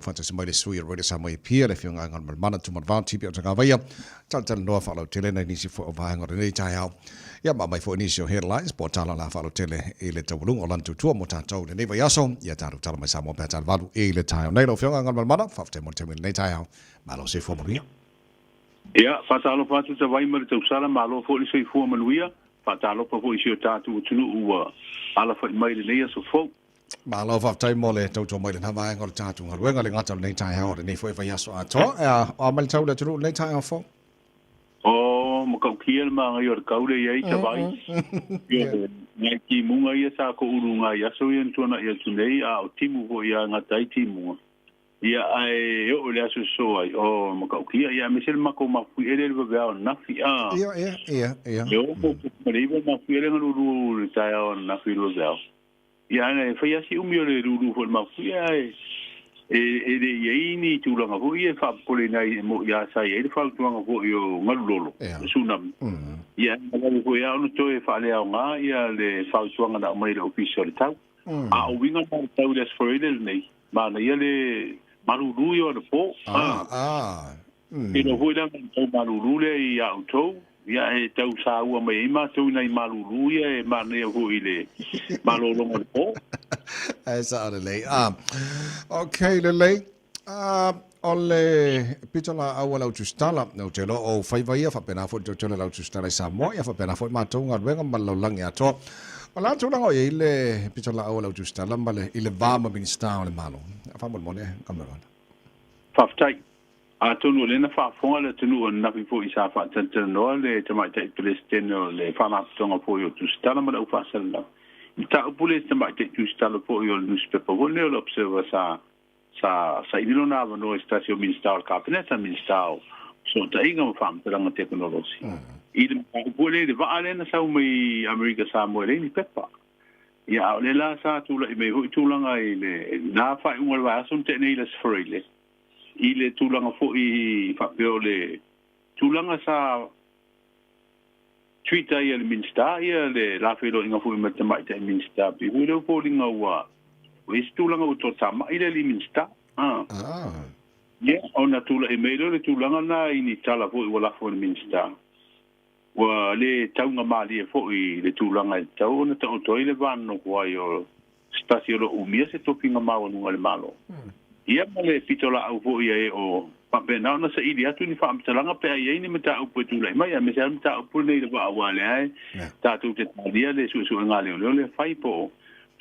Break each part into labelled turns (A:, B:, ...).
A: faatasi mai le sui o le Radio Samoa i Apia, le Afioga ia Galumalemana Tumanavao TB o Tagavaia, talatalanoa faalauaitele nai nisi foi o vaega o lenei taeao. Ia ma aumai foi nisi o headlines po o tala la faalauaitele i le taualuga o lana tautua mo tatou i lenei vaiaso. Ia tatou tala mai Samoa pe a tala 8 i le taeao nei. Lau Afioga Galumalemana, faafetai mo le taimi i lenei taeao. Malo soifua manuia.
B: Ia, faatalofa atu Tavai ma le tausala, malo foi le soifua manuia. Faatalofa foi i si o tatou atunuu ua alafai mai i lenei aso fou.
A: Malo faafetai mo le tautua mai i lena vaega o le tatou galuega, le gata o lenei taeao, o lenei foi vaiaso atoa. Ea, o a mai le tau i le atunuu i lenei taeao fou?
B: O, matautia le manaia o le tau lea i ai Tavai. Ioe, nai timuga ia sa toulu nai aso ia na tuanai atu nei, a o timu foi ia gata ai timuga. Ia, ae oo i le aso sosoo ai, o, matautia, ia aemaise le matou mafuie lea i le vaveao ananafi, a.
A: Ia, ia, ia, ia.
B: E 6.9 mafuie lea na lulu i le taeao ananafi i le vaveao. Ia ana e fai lava si umi o le lulu foi i le mafuie ae e le i ai ni tulaga foi ia e faapopoleina ai ia sa i ai le fautuaga foi o galu lolo, le tsunami. Ia e lava foi lava ona toe faaleaoga ia le fautuaga na aumai e le Ofisa o le Tau. A o uiga na o le tau i le Aso Faraile lenei, manaia le malulu ia o anapo. Iloa foi la na tau malulu lea ia outou, ia e tau saua mai ai matou i nai malulu ia e manaia foi i le malologa o le po.
A: Ae sao lelei. Ah, okay, lelei. Ah, o le pito laau a le au tusitala, ou te iloa o ou faiva ia, faapena foi le toatele o le au tusitala i Samoa, ia faapena foi matou galuega ma le lalolagi atoa. O le a tulaga o i ai le pito laau a le au tusitala ma le, i le va ma Minisita o le Malo? Faamolemole, Cameron.
B: Faafetai. Atonu o lea na faafofoga le atunuu ananafi foi sa faatalatalanoa le Tamaitai Peresetene o le Faalapotopotoga foi o Tusitala ma le Au Faasalalau i mataupu lea i se Tamaitai Tusitala foi o le nusipepa foi lenei o le Observer sa sa saini lona avanoa i se tasi o Minisita o le Kapeneta, Minisita o Fesootaiga ma Faamatalaga Tekonolosi i le mataupu lea i le vaa lea na sau mai Amerika Samoa e leai ni pepa. Ia, a o lea la sa tulai mai foi tulaga i le na faaiuga o le vaiaso na tea nei i le Aso Faraile, i le tulaga foi faapea o le tulaga sa tweet ai e le Minisita ia le la feiloaiga foi ma le Tamaitai Minisita pei foi lea ua foliga ua ua i ai se tulaga ua toatamai le alii Minisita. Ah.
A: Ah.
B: Ia, ona tulai mai lea o le tulaga na i ni tala foi ua lafo e le Minisita. Ua le taugamalie foi le tulaga e tatau ona taoto ai le va nonofo ai o se tasi o lo o umia se tofiga maualuga a le Malo. Ia ma le pitolaau foi a e o faapena ona saili atu ni faamatalaga pe a i ai ni mataupu e tulai mai, aemaise lava le mataupu lenei i le vaa aua o lea e tatou te talia le suesuega a leoleo lea e fai po o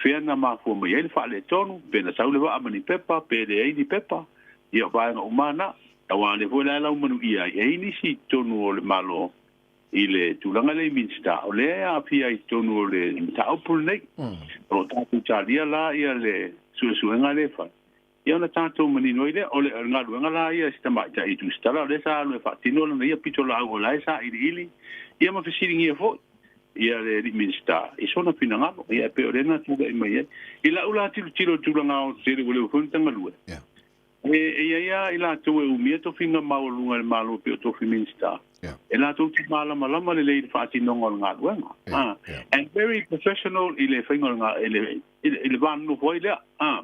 B: fea na mafua mai ai le faaletonu, pe na sau le vaa ma ni pepa, pe leai ni pepa, ia o vaega uma lava na. Aua o lea foi la e laumanuia ai, e i ai nisi i totonu o le Malo i le tulaga lea i Minisita, o lea e aafia ai i totonu o le mataupu lenei. O lo o tatou talia la ia le suesuega lea e fai, ia ona tatou manino ai lea. O le galuega la ia a si tamaitai i Tusitala, o lea sa alu e faatino lana ia pitolaau o la e sailiili, ia ma fesiligia foi ia le alii Minisita i sona finagalo. Ia e pei o lea na tulai mai ai. I lau la tilotilo i le tulaga aoaotetele ua leva foi ona tagalue, E i ai lava i latou e umia tofiga maualuga e le Malo pei o tofi Minisita, e latou te malamalama lelei i le faatinoga o le galuega. And very professional i le faiga o le i le va nonofo ai lea. Ia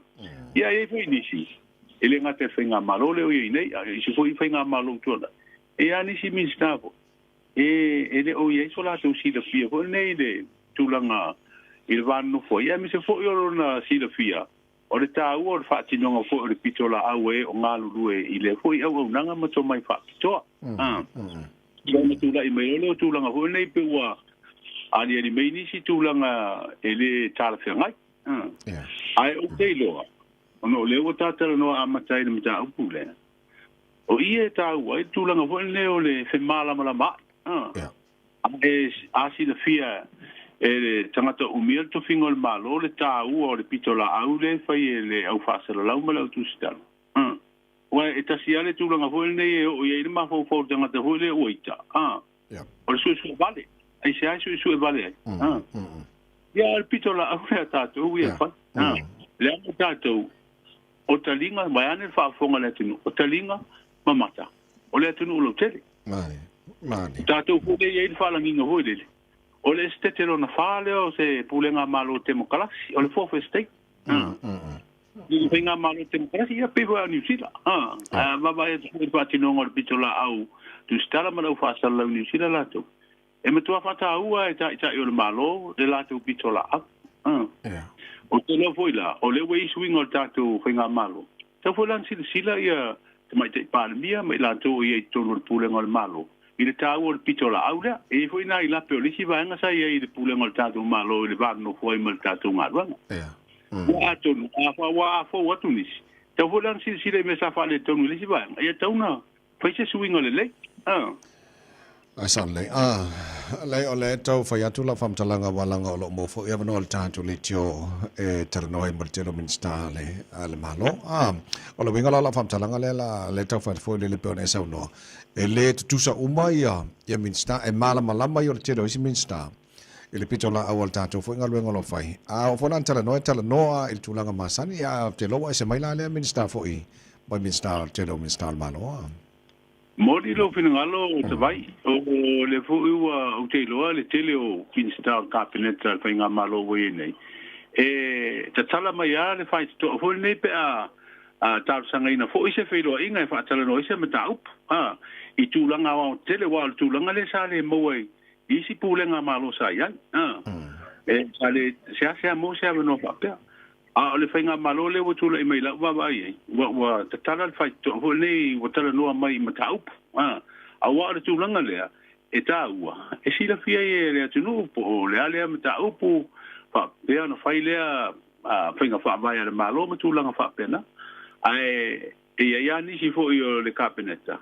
B: e i ai foi nisi, e le gata i le faigamalo lea o i ai nei, a o isi foi faigamalo ua tuanai, e i ai lava nisi Minisita foi e le o i ai so latou silafia foi lenei i le tulaga i le va nonofo ai, aemaise foi o lona silafia O le taua o le faatinoga foi o le pitolaau e o galulue i lea foi auaunaga ma tomai faapitoa. Ia ona tulai mai loa lea o tulaga foi nei pe ua aliali mai nisi tulaga e le talafeagai. Ae ou te iloa, ona o lea ua ta talanoa amata ai i le mataupu lea, o i e taua ai le tulaga foi lenei o le femalamalamaai. E a silafia e le tagata umia le tofiga o le Malo le taua o le pitolaau lea e fai e le au faasalalau ma le au tusitala. Aua e tasi lava le tulaga foi lenei e oo i ai le mafaufau o le tagata foi lea ua ita, o le suesue vale. Aisea e suesue vale ai? Ia, o le pitolaau lea a tatou ia e fai. Leaga tatou, o taliga, vaeane le faafofoga a le atunuu, o taliga ma mata o le atunuu lautele.
A: Mane, mane.
B: O tatou foi lea e i ai le faalagiga foi lele, o le esetete lona fa lea o se pulega malo temokalasi, o le fourth estate. I faigamalo temokarasi ia pei foi a Niusila a vaavaai atu foi i le faatinoga o le pitolaau tusitala ma le au faasalalau Niusila latou e matua faataua e taitai o le Malo le latou pitolaau. Ou te iloa foi la o lea ua i ai suiga o le tatou faigamalo, tatau foi la ona silasila ia Tamaitai Palemia ma i latou o i ai i totonu o le Pulega o le Malo i le taua o le pitolaau lea. E i ai foi nai lape o le isi vaega sa i ai i le Pulega o le tatou Malo i le va nonofo ai ma le tatou galuega. Ia atonu ua afou atu nisi, tatau foi la ona silasila i mea sa faaletonu i le isi vaega, ia tatau ona fai se suiga lelei.
A: Ai sao lelei. Lelei, o lea e tau fai atu lau faamatalaga aua leaga o lo o maua foi avanoa i le tatou leitio e talanoa ai ma le tele o Minisita a le Malo. O le uiga la o lau faamatalaga lea la, lea e tau fai atu foi lele pei ona e saunoa, e le tutusa uma ia Minisita, e malamalama ia o le tele o isi Minisita i le pitolaau a le tatou foi galuega o lo o fai. A oo foi la ina talanoa, e talanoa i le tulaga masani, ae ou te iloa ua ese mai la lea Minisita foi mai Minisita o le tele o Minisita o le Malo.
B: Moni lou finagalo Tavai, o lea foi ua ou te iloa le tele o Minisita o le Kapeneta a le Faigamalo ua i ai nei, e tatala mai lava le faitotoa foi lenei pe a talosagaina foi se feiloaiga e faatalanoa ai se mataupu i tulaga aoaotele, aua o le tulaga lea sa le maua i isi pulega Malo sa i ai. E sa le seasea maua se avanoa faapea. A o le faigamalo lea ua tulai mai i lau vaavaai i ai, ua tatala le faitotoa foi lenei ua talanoa mai i mataupu. Aua o le tulaga lea e taua, e silafia ai e le atunuu po o le a lea mataupu faapea ona fai lea faiga faavae a le Malo ma tulaga faapena. Ae e i ai lava nisi foi o le Kapeneta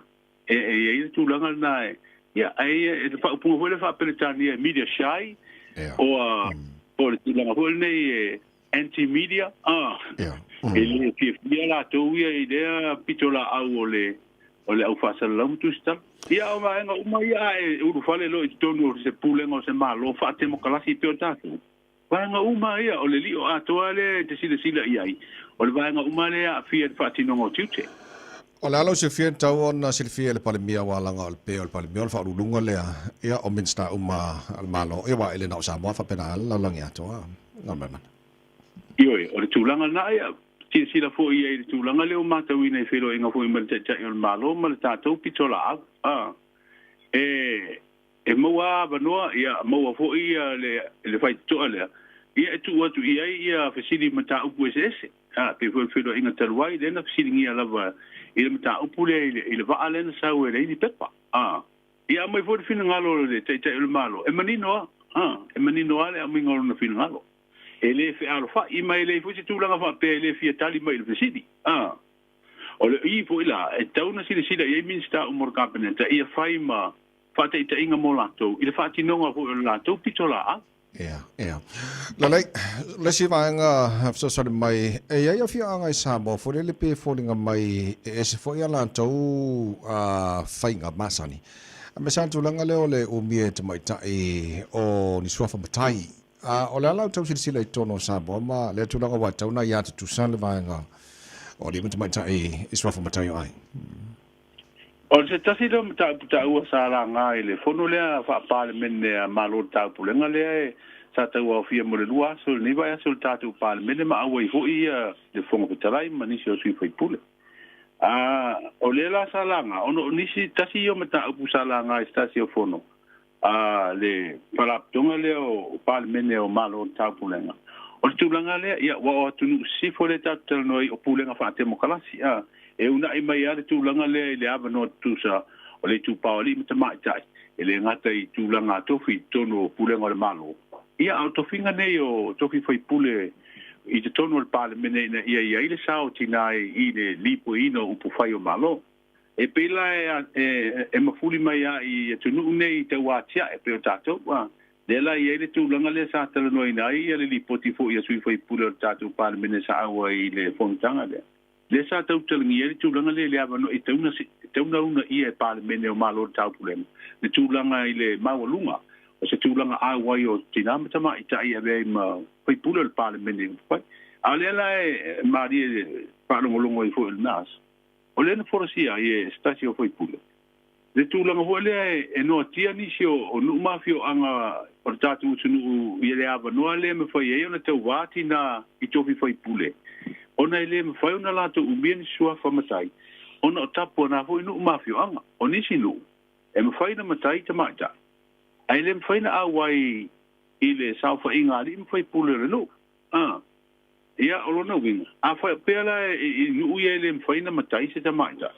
B: e i ai le tulaga lena e, ia, ae e faaupuga foi lea faa-Peretania e media shy, o le tulaga foi lenei e anti-media, e le fiafia latou ia i lea pitolaau o le au faasalalau ma tusitala. Ia, o vaega uma ia a e ulufale loa i totonu o se pulega o se Malo faatemokalasi pei o tatou, vaega uma ia, o le lio atoa lea e te silasila i ai, o le vaega uma lea e aafia i le faatinoga o tiute.
A: O le a lau silafia e tatau ona silafia e le Palemia aua leaga o le pe o le Palemia o le faauluuluga lea ia o Minisita uma a le Malo ia aua e le na o Samoa faapena lava le lalolagi atoa. Galumalemana.
B: Ioe, o le tulaga lena ia, silasila foi i ai i le tulaga lea ua matauina i feiloaiga foi ma le Taitai o le Malo ma le tatou pitolaau. E maua lava avanoa, ia maua foi le faitotoa lea, ia e tuu atu i ai ia fesili i mataupu eseese. A, pei foi o le feiloaiga talu ai, lea na fesiligia lava i le mataupu lea i le vaa lea na sau e leai ni pepa. A, ia aumai foi le finagalo o le Taitai o le Malo, e manino lava, a, e manino lava le aumaiga o lona finagalo. E le fealofai ma e leai foi se tulaga faapea e le fia tali mai i le fesili. A, o le i foi la, e tatau ona silasila i ai Minisita uma o le Kapeneta ia fai ma faataitaiga mo latou i le faatinoga foi o le latou pitolaau.
A: Ea, ea. Lelei, le isi vaega fesoasoani mai, e i ai afioaga i Samoa foi lele pe foliga mai e ese foi a latou faiga masani. Aemaise lava le tulaga lea o le umia e tamaitai o ni suafa matai. O le a la outou silasila i totonu o Samoa ma lea tulaga ua tatau ona ia tutusa le vaega o alii ma tamaitai i suafa matai o aiga?
B: O se tasi lea o mataupu taua sa laga i le fono lea faa-Palemene a Malo o le Taupulega lea e sa tauaofia mo le 2 aso i lenei vaiaso i le tatou Palemene ma auai foi le Fofoga Fetalai ma nisi o sui usufono. A o lea la sa laga ona o nisi tasi ia o mataupu sa laga i se tasi o fono a le Faalapotopotoga lea o Palemene o Malo o le Taupulega, o le tulaga lea, ia, ua o atunuu sisifo lea tatou te talanoa ai o pulega faatemokalasi, a, e uunai mai lava le tulaga lea i le avanoa tutusa o le itupa o alii ma tamaitai, e le gata i tulaga tofi i totonu o pulega o le Malo, ia, a o tofiga nei o tofi faipule i totonu o le Palemene ina ia i ai le sao o tina i le lipoiina o upufai o Malo. E pei la e mafuli mai lava i atunuu nei tau atiae pei o tatou, lea la e i ai le tulaga lea sa talanoaina ai le lipoti foi a sui usufono o le tatou Palemene sa auai i le fonotaga lea, lea sa tautalagia ai le tulaga lea i le avanoa e tatau ona uunaia e Palemene o Malo o le Taupulega le tulaga i le maualuga o se tulaga auai o tina ma tamaitai e avea ai ma faipule o le Palemene i upufai. A o lea la e malie faalogologo ai foi i lena aso, O lea na folasia ai e se tasi o faipule le tulaga foi lea e noatia nisi o nuu ma afioaga o le tatou atunuu i le avanoa lea e mafai ai ona tauva tina i tofi faipule. Ona e le mafai ona latou umia ni suafa matai, ona o tapu a na foi nuu ma afioaga. O nisi nuu, e mafai ona matai tamaitai, ae le mafai ona auai i le saofaiga a alii ma faipule o le nuu. Ia, o lona uiga, a faapea la i nuu ia e le mafai ona matai se tamaitai,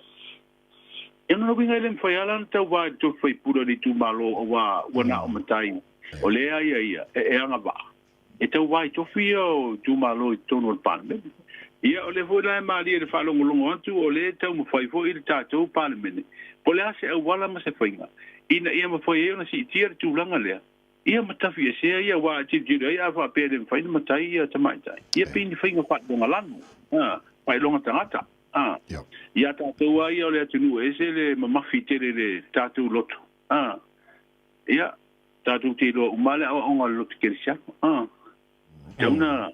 B: ia lona uiga e le mafai lava la ona tauva i le tofi faipule o le itumalo aua ua na o matai o lea ia e agavaa e tauva i tofi ia o itumalo i totonu o le Palemene. Ia o lea foi la e malie i le faalogologo atu o lea e taumafai foi le tatou Palemene po o le a se auala ma se faiga ina ia mafai ai ona siitia le tulaga lea. Ia ma tafiesea ia, aua e tilotilo ai a faapea e le mafai ona matai ia tamaitai, ia pei ni faiga faailoga lanu, faailoga tagata. Ia tatou lava ia o le atunuu e ese le mamafi tele i le tatou loto. Ia, tatou te iloa uma le aoaoga o le loto kerisiano. Tau na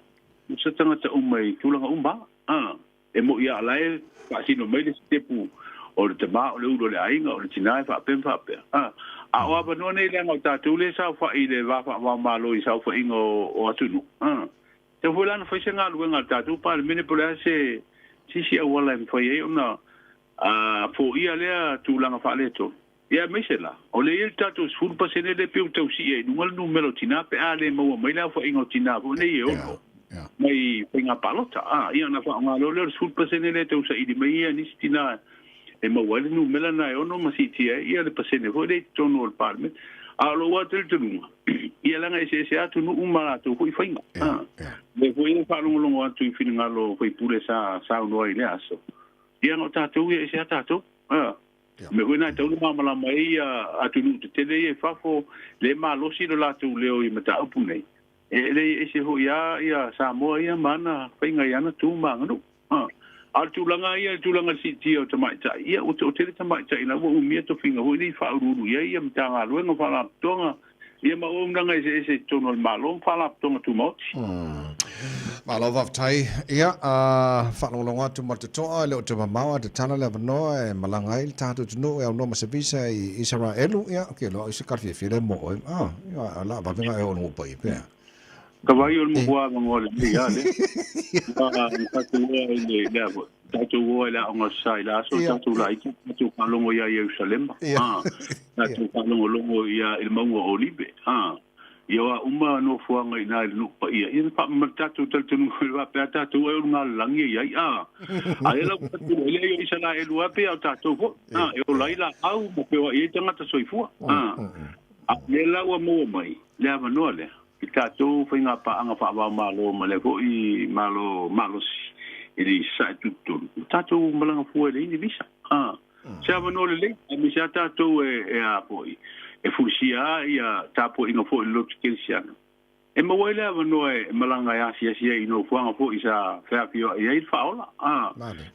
B: usa tagata uma i tulaga uma. E moi lava o la e faasino mai le sitepu o le tama o le ulu o le aiga, o le tina e faapea ma faapea. A o avanoa nei leaga o tatou lea e saofai i le va faavaomalo i saofaiga o atunuu. Tau foi la na fai se galuega a le tatou Palemene po o le a se isi auala e mafai ai ona foia lea tulaga faaletonu. Ia aemaise la, o lea e i ai le tatou 10% lea pei ua tau sii ai i luga le numera o tina pe a le maua mai le aofaiga o tina foi nei e ono mai faiga palota. Ia ona faaaoga loa lea o le 10% lea e tau saili mai ia nisi tina e maua ai le numera lena e ono ma siitia ai ia le pasene foi lea i totonu o le Palemene. A o lou lava talitonuga, ia leaga e eseese lava atunuu ma latou foi faiga. Lea foi e faalogologo atu i finagalo o sui usufono sa saunoa i lea aso, ia na o tatou ia e ese lava tatou. O mea foi na e tatau ona malamalama ai atunuu tetele ia i fafo, le malosi lo latou leo i mataupu nei. E le ese foi lava ia Samoa ia ma ana faiga i ana tu ma aganuu. A o le tulaga ia, le tulaga i le siitia o tamaitai, ia ua toatele tamaitai la ua umia tofiga foi nei faauluulu i ai ia Matagaluega, Faalapotopotoga, ia ma auaunaga eseese i totonu o le Malo ma Faalapotopotoga Tumaoti.
A: Malo faafetai. Ia, faalogologo atu ma le totoa, e le o toe mamao ae tatala le avanoa e malaga ai le tatou atunuu e aunoa ma se visa i Isaraelu. Ia, ou te iloa ai se tala fiafia lea mo oe. Ah, ia, la vave na e oo i le nuu paia pea.
B: Ka vai o le mohoa avanoa lelei a lea. Ua tatou oa i le, lea foi, tatou oa i le aoga sa i le aso, tatou laiti, tatou faalogo ia Ierusalema. Ah, tatou faalogologo ia i le mauga o Olive. Ah, ia oa uma nofoaga i ina i le nuu paia. Ia na faamamalu tatou talitonuga i le faapea tatou ai o luga lalagi e i ai. Ah, a lea la ua tatou ai lea i Isaraelu lava pei a o tatou foi. Ah, e ola ai laau ma feoai ai tagata soifua. Ah, a lea la ua maua mai le avanoa lea i tatou faigapaaga faava-o-Malo ma lea foi Malo malosi i le Sasae Tutotonu, ua tatou malaga fua e leai ni visa. A, se avanoa lelei, aemaise lava tatou e a foi, e fulisia lava ia tapuaiga foi i le lotu kerisiano. E maua ai le avanoa e malaga e asiasi ai i nofoaga foi sa feafioai ai le Faaola. A,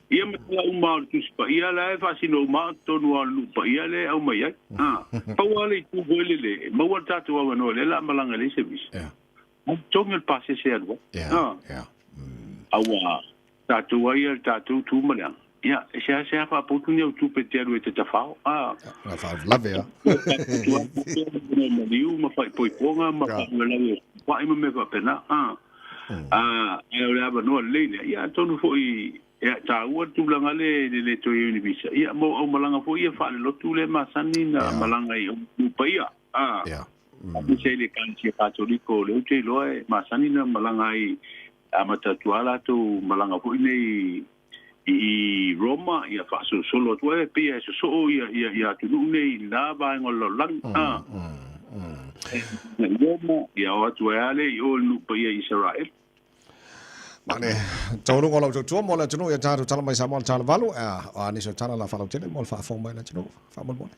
B: ia ma tala uma o le Tusi Paia la e faasino uma lava totonu lava o le nuu paia lea e aumai ai. A, pau lava le itu foi lele, e maua le tatou avanoa lea o le a malaga e leai se visa. Ua totogi o le pasese e alu ai. A, aua tatou ai le tatou tu ma le aga. Ia, e seasea faapotu ni au tupe e te alu ai e te tafao. A,
A: Na faalavelave a.
B: Maliu ma faaipoipoga ma faalavelave o ma mea faapena. A, ae o le avanoa lelei lea. Ia, atonu foi e taua le tulaga lea i le le toe i ai o ni visa. Ia, mo aumalaga foi ia faalelotu lea masani na malaga i nuu paia. A, aemaise ai le Ekalesia Katoliko, o lea ou te iloa e masani na malaga ai, amata atu lava latou malaga foi nei i Roma, ia faasolosolo atu ai, pei e sosoo ia atunuu nei i lena vaega o le lalolagi. I Roma, ia o atu ai lava lea i o i le nuu paia i Isaraelu.
A: Mane, taualuga o lau tautua mo le atunuu ia tatou tala mai Samoa le tala valu, o a nisi o tala la faalautele mo le faafofoga mai le atunuu, faamolemole.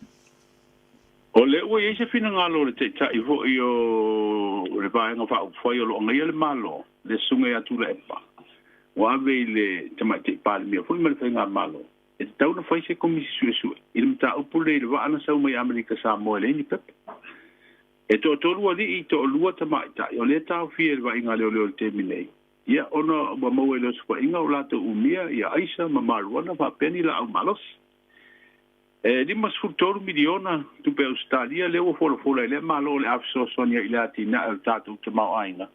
B: O lea ua i ai se finagalo o le Taitai foi o le Vaega Faaupufai o lo o agaia le Malo, le Susuga ia Tuilaepa, ua ave i le Tamaitai Palemia foi ma le Faigamalo, e tatau ona fai se Komisi Suesue i le mataupu lenei i le vaa na sau mai Amerika Samoa e leai ni pepa. E toatolu alii, toalua tamaitai, o lea e taofia i le vaaiga a leoleo i le taimi nei, ia ona ua maua i le osofaiga o latou umia ia aisa ma marijuana faapea ni laau malosi. E $53 miliona tupe Ausetalia lea ua folafola e lea Malo o le a fesoasoani ai i le atinae o le tatou tamaoaiga.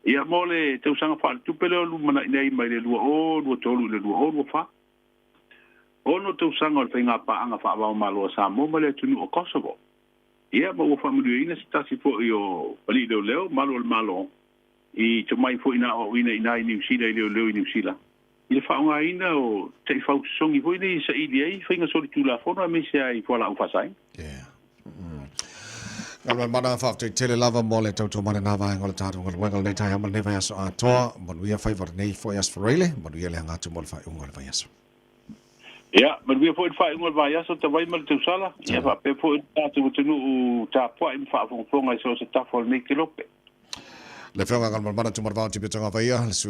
B: Ia, mo le tausaga faaletupe lea o lumanai nei mai le 2023 i le 2024. 6 tausaga o le faigapaaga faava-o-Malo a Samoa ma le atunuu o Kosovo. Ia, ma ua faamanuiaina se tasi foi o alii leoleo, malu o le Malo, i tomai foi na aoaoina i ina i Niu Sila i leoleo i Niu Sila, i le faaaogaina o taifau sosogi foi nei e saili ai faiga solitulafono aemaise lava i fualaau faasaina.
A: Yeah. Galuemaimana, faafetai tele lava mo le tautua mai lena vaega o le tatou galuega lenei taeao ma lenei vaiaso atoa. Manuia faiva o lenei foi Aso Faraile, manuia le aga atu mo le faaiuga o le vaiaso.
B: Ia, manuia foi le faaiuga o le vaiaso tavai ma le tausala, ia faapea foi le tatou atunuu tapuai ma faafogafoga i so o se tafa o lenei kelope.
A: Le Afioga Galumalemana Tumanavao Tipe Tagavaia, le sui